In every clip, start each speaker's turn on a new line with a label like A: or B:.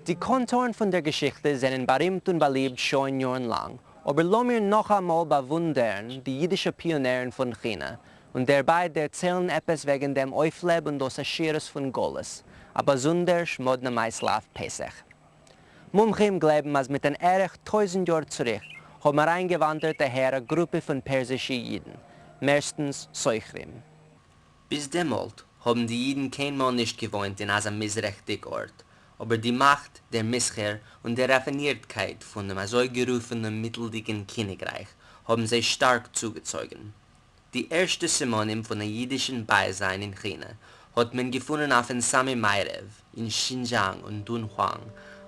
A: די קאנטורן פון דער געשיכטע זענען בארימט און באליבט שוין יארן לאנג, אבער לאמיר נאכאמאל באוואונדערן די אידישע פיאנערן פון כינע, און דערביי דערציילן עפעס וועגן דעם אויפלעב און דאס עשירות פון גלות, א באזונדערש מאדנע מעשה'לע אויף פסח. מומחים גלייבן אז מיט אן ערך 1000 יאר צוריק האבן אריינגעוואנדערט אהער א גרופע פון פערסישע אידן, מערסטנס סוחרים. ביז דעמאלט האבן די אידן קיינמאל נישט געוואוינט אין אזא מזרח'דיג ארט, אבער די מאכט, דער מסחר און דער ראפינירטקייט פונעם אזוי-גערופענעם מיטלדיגן קיניגרייך האבן זיי שטארק צוגעצויגן. די ערשטע סימנים פון א אידישן בייזיין אין כינע האט מען געפונען אויפן סאמע מערב, אין שינדזשאנג און דונהואנג,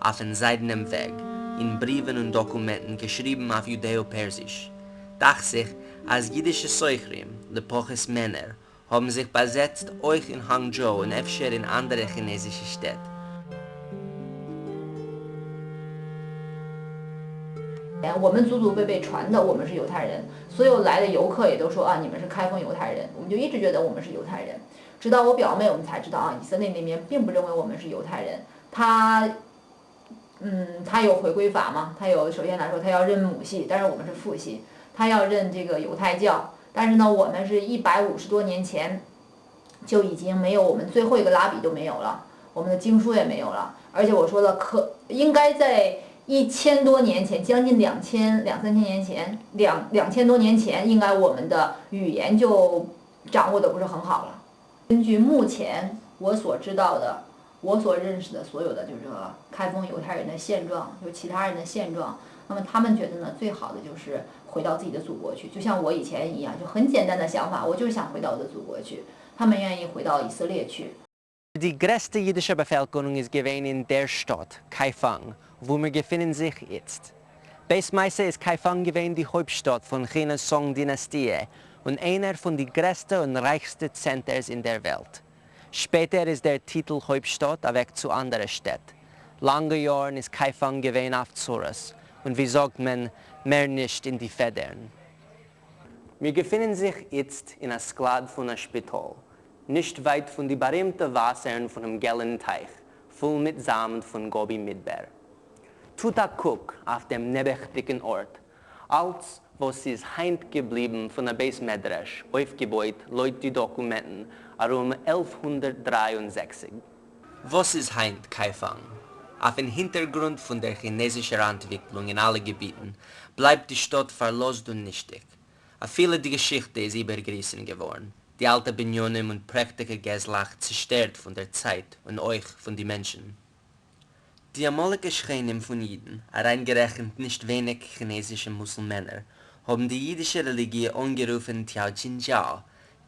A: אויפן זיידענעם וועג, אין בריוון און דאקומענטן געשריבן אויף יודעא-פערסיש. דאכט זיך אז אידישע סוחרים, לפחות מענער, האבן זיך באזעצט אויך אין האנגדזשאו און אפשר אין אנדערע כינעזישע שטעט.
B: 我们祖祖辈辈传的，我们是犹太人，所有来的游客也都说啊，你们是开封犹太人，我们就一直觉得我们是犹太人，直到我表妹，我们才知道啊，以色列那边并不认为我们是犹太人，他，他有回归法嘛，他有首先来说他要认母系，但是我们是父系，他要认这个犹太教，但是呢，我们是150多年前就已经没有，我们最后一个拉比都没有了，我们的经书也没有了，而且我说了，可应该在1000多年前，将近两千两三千年前，2000多年前，应该我们的语言就掌握的不是很好了。根据目前我所知道的，我所认识的所有的就是说开封犹太人的现状，就其他人的现状，那么他们觉得呢，最好的就是回到自己的祖国去，就像我以前一样，就很简单的想法，我就是想回到我的祖国去。他们愿意回到以色列去。
A: די גרעסטע אידישע באפעלקערונג איז געווען אין דער שטאט, קייפאנג, וואו מיר געפינען זיך איצט. בעת מעשה איז קייפאנג געווען די הויפטשטאט פון כינע'ס סאנג דינאסטיע און איינער פון די גרעסטע און רייכסטע צענטערס אין דער וועלט. שפעטער איז דער טיטל הויפטשטאט אוועק צו אנדערע שטעט. לאנגע יארן איז קייפאנג געווען אויף צרות, און ווי זאגט מען, מער נישט אין די פעדערן. מיר געפינען זיך איצט אין א סקלאד פון א שפיטאל, נישט ווייט פון די בארימטע וואסערן פונעם געלן טייך, פול מיט זאמד פון גאבי מדבר. טוט א קוק אויף דעם נעבעכדיגן ארט, אלץ וואס ס'איז היינט געבליבן פון א בית מדרש אויפגעבויט לויט די דאקומענטן ארום 1163. וואס איז היינט קייפאנג? אויפן הינטערגרונט פון דער כינעזישער אנטוויקלונג אין אלע געביטן, בלייבט די שטאט פארלאזט און נישטיג. אפילו די געשיכטע איז איבערגעריסן געווארן, די אלטע בנינים און פרעכטיגע געסלאך צעשטערט פון דער צייט און אויך פון די מענטשן. די אמאליגע שכנים פון אידן, אריינגערעכנט נישט ווייניג כינעזישע מוסולמענער, האבן די אידישע רעליגיע אנגערופן טיאו-טשין-דזשאו,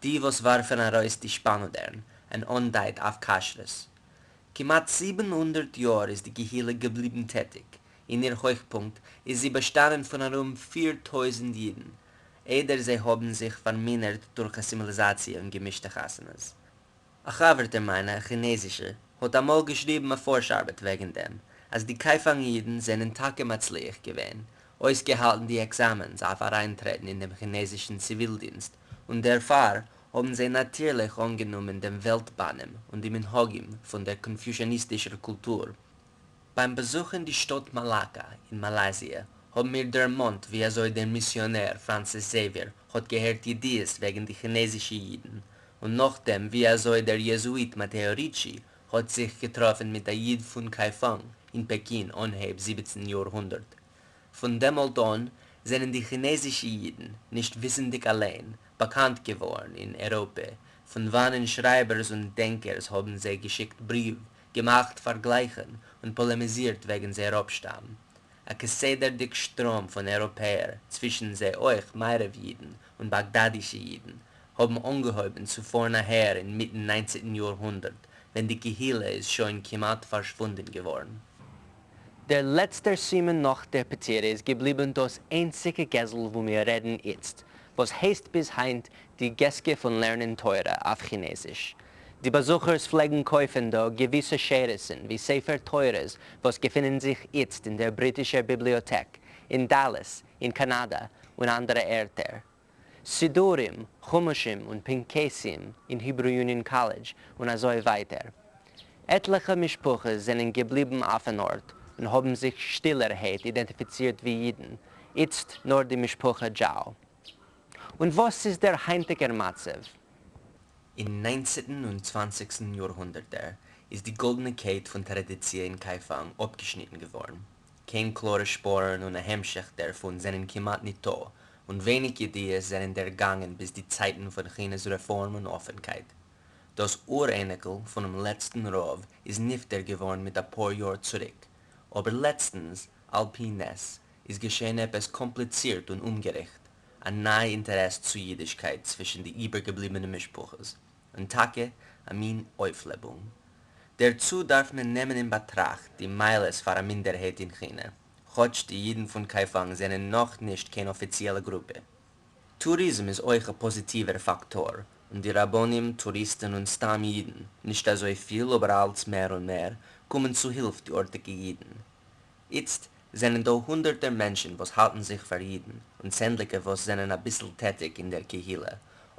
A: די וואס ווארפן ארויס די שפאנודערן, אן אנדייט אויף כשרות. כמעט 700 יאר איז די קהילה געבליבן טעטיג, אין איר הויכפונקט איז זי באשטאנען פון ארום 4000 אידן, איידער זיי האבן זיך פארמינערט דורך אסימיליזאציע און געמישטע חתונות. א חבר'טע מיינע, א כינעזישע, האט אמאל געשריבן א פארש-ארבעט וועגן דעם, אז די קייפאנג אידן זענען טאקע מצליח געווען, אויסגעהאלטן די עקזאמענס אויף אריינטרעטן אין דעם כינעזישן ציוויל-דינסט, און דערפאר האבן זיי נאטירליך אנגענומען דעם וועלט-באנעם און די מנהגים פון דער קאנפושאניסטישער קולטור. ביים באזוכן די שטאט מאלאקא אין מאלייזיע האבן מיר דערמאנט ווי אזוי דער מיסיאנער פראנסיס זעוויער האט געהערט ידיעות וועגן די כינעזישע אידן און נאכדעם ווי אזוי דער יעזואיט מאטעא ריטשי האט זיך געטראפן מיט א איד פון קייפאנג אין פעקין אנהייב 17 יארהונדערט. פון דעמאלט אן זענען די כינעזישע אידן, נישט וויסנדיק אליין, באקאנט געווארן אין אייראפע, פון וואנען שרייבערס און דענקערס האבן זיי געשיקט בריוו, געמאכט פארגלייכן און פאלעמיזירט וועגן זייער אפשטאם. א כסדר'דיק שטראם פון אייראפעער, צווישן זיי אויך מערב-אידן און באגדאדישע אידן, האבן אנגעהויבן צו פארן אהער אין מיטן ניינצנטן יארהונדערט, ווען די קהילה איז שוין כמעט פארשוואונדן געווארן. דער לעצטער סימן נאך דער פטירה איז געבליבן דאס איינציגע געסל וואו מיר רעדן איצט, וואס הייסט ביז היינט די געסקע פון לערנען תורה אויף כינעזיש. די באזוכערס פלעגן קויפן דא געוויסע שארות'ן ווי ספר תורות וואס געפינען זיך איצט אין דער בריטישער ביבליאטעק אין דאלאס אין קאנאדא און אנדערע ערטער. סידורים, חומשים און פנקסים אין היברו יוניאן קאלעדזש און אזוי ווייטער. עטליכע משפחות זענען געבליבן אויפן ארט און האבן זיך שטילערהייט אידענטיפיצירט ווי אידן, איצט נאר די משפחה דזשאו. און וואס איז דער היינטיגער מצב? אין ניינצנטן און צוואנציגסטן יארהונדערטער איז די גאלדענע קייט פון טראדיציע אין קייפאנג אפגעשניטן געווארן. קיין קלארע שפורן און א המשך דערפון זענען כמעט ניטא, און ווייניג ידיעות זענען דערגאנגען ביז די צייטן פון כינע'ס רעפארם און אפענקייט. דאס אור-אייניקל פונעם לעצטן רב איז נפטר געווארן מיט אפאר יאר צוריק, אבער לעצטנס, על פי נס, איז געשען עפעס קאמפליצירט און אומגעריכט, א ניי אינטערעס צו אידישקייט צווישן די איבערגעבליבענע משפחות, און טאקע א מין אויפלעבונג. דערצו דארף מען נעמען אין באטראכט די מעלות פאר א מינדערהייט אין כינע, כאטש די אידן פון קייפאנג זענען נאך נישט קיין אפיציעלע גרופע. טוריזם איז אויך א פאזיטיווער פאקטאר, און די רבנים, טוריסטן און סתם אידן, נישט אזוי פיל אבער אלץ מער און מער, קומען צו הילף די ארטיגע אידן. איצט זענען דא הונדערטער מענטשן וואס האלטן זיך פאר אידן, און צענדליגע וואס זענען אביסל טעטיג אין דער קהילה,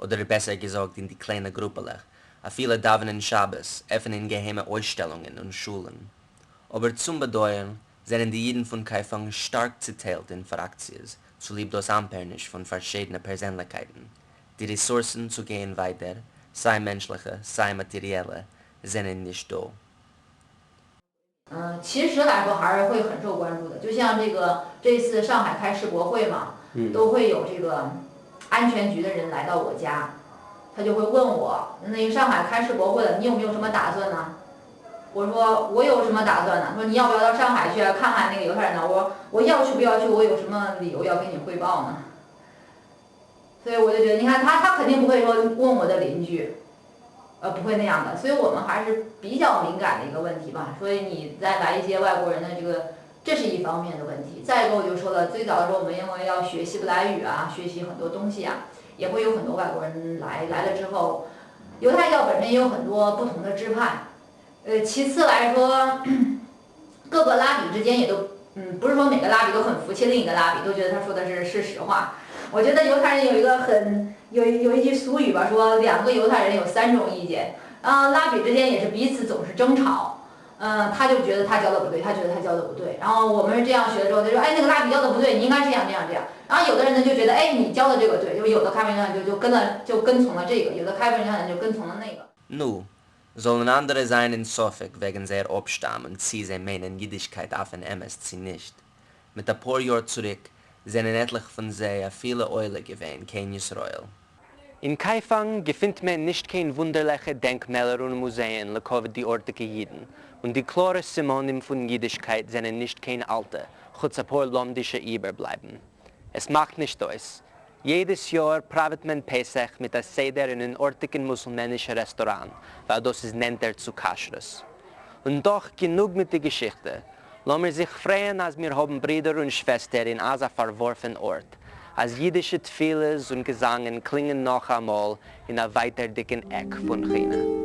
A: אדער בעסער געזאגט אין די קליינע גרופעלעך, אפילו דאווענען שבת, עפענען געהיימע אויסשטעלונגען און שולן. אבער צום באדויערן זענען די אידן פון קייפאנג שטארק צעטיילט אין פראקציעס צוליב דאס אמפערניש פון פארשידענע פערזענליכקייטן. די רעסורסן צו גייען ווייטער, סיי מענטשליכע סיי מאטעריעלע, זענען נישט דא.
B: 其实来说还是会很受关注的。就像这个这次上海开世博会嘛，都会有这个安全局的人来到我家，他就会问我，那个上海开世博会了，你有没有什么打算呢？我说我有什么打算呢？说你要不要到上海去看看那个犹太人呢？我说我要去不要去？我有什么理由要跟你汇报呢？所以我就觉得，你看他肯定不会说问我的邻居，不会那样的。所以我们还是比较敏感的一个问题吧。所以你再来一些外国人的这个，这是一方面的问题。再一个，我就说了，最早的时候我们因为要学希伯来语啊，学习很多东西啊，也会有很多外国人来。来了之后，犹太教本身也有很多不同的支派。其次来说，各个拉比之间也都，不是说每个拉比都很服气另一个拉比，都觉得他说的是实话。我觉得犹太人有一个很有有一句俗语吧，说两个犹太人有三种意见，啊，拉比之间也是彼此总是争吵，他就觉得他教的不对，他觉得他教的不对，然后我们是这样学的之后，他说，哎，那个拉比教的不对，你应该是这样这样这样。然后有的人呢就觉得，哎，你教的这个对，就有的开门人就跟了就跟从了这个，有的开门人就跟从了那个。
A: נו, זאלן אנדערע זיין אין ספק וועגן זייער אפשטאם און צי זיי מיינען אידישקייט אויפן אמת צי נישט. מיט אפאר יאר צוריק זענען עטליכע פון זיי אפילו עולה געווען קיין ישראל. אין קייפאנג געפינט מען נישט קיין וואונדערליכע דענקמעלער און מוזייען לכבוד די ארטיגע אידן, און די קלארע סימנים פון אידישקייט זענען נישט קיין אלטע, חוץ אפאר לומדישע איבערבלייבן. עס מאכט נישט אויס. יעדעס יאר פראוועט מען פסח מיט א סדר אין אן ארטיגן מוסולמענישע רעסטוראן, ווייל דאס איז נענטער צו כשרות. און דאך, גענוג מיט די געשיכטע. לאמיר זיך פרייען אז מיר האבן ברידער און שוועסטער אין אזא פארווארפן ארט, אז אידישע תפילות און געזאנגען קלינגען נאך אמאל אין א ווייטערדיגן עק פון כינע.